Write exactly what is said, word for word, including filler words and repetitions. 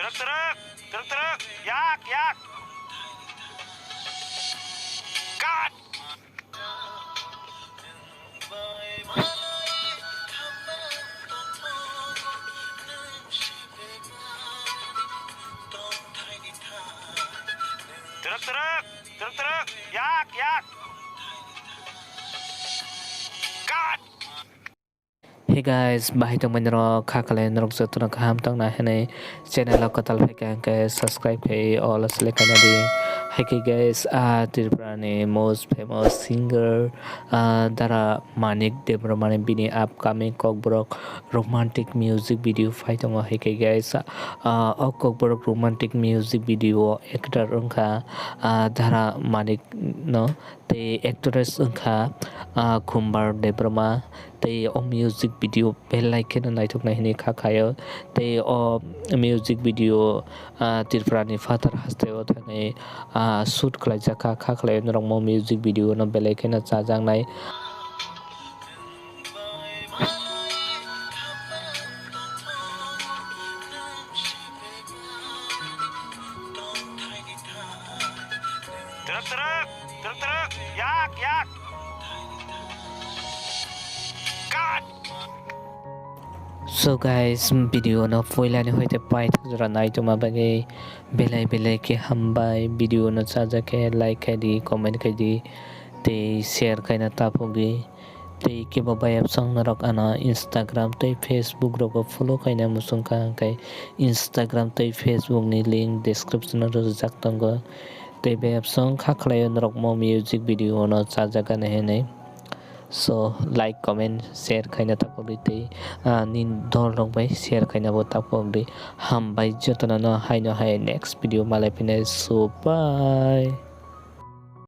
Truk, truk, truk, truk, yak, yak. Cut. Truk, truk, truk, truk, yak, yak. Cut. Hey guys, bahai tongmani rok, kha khlai norok jotono kaham tongna hinwi channel o kwtal phaikha hwnkhe subscribe khai all select khaina di. Hai khe guys, ah, Tripura ni most famous singer, ah, Dara Manik Debbarma ni bini upcoming Kokborok romantic music video phai tongo. Hai khe guys, ah, o Kokborok romantic music video o actor wngkha, ah, Dara Manik no, tei actress wngkha, ah, Khumbar Debbarma. Tei o music video belai kheno naithoknai hinwi kha khaio. Tei o music video, ah, Tripura ni phatar hasteo thangwi, ah, shoot khlaijak kha, kha khlai norok mo music video no belai kheno chajaknai. Truk, truk, truk, truk, yak, yak. Cut. So guys, video no puilani hoite paithak jora naitoma bagwi belai belai khe hambai. Video no chajak khe like khai di, comment khai di, tei share khaina taphok di. Tei kebo bayapsong norok ano Instagram tei Facebook rogo follow khaina muchung kha, hwnkhe Instagram tei Facebook ni link description o rwjak tongo. Tei bayapsong kha khlaio norok mo music video no chajak gana hinwi. So like, comment, share khaina taphok di tei, ah, nini dol rok bai share khaina bo taphok di. Hambai jotono no haino hai next video malai phinai. So bye.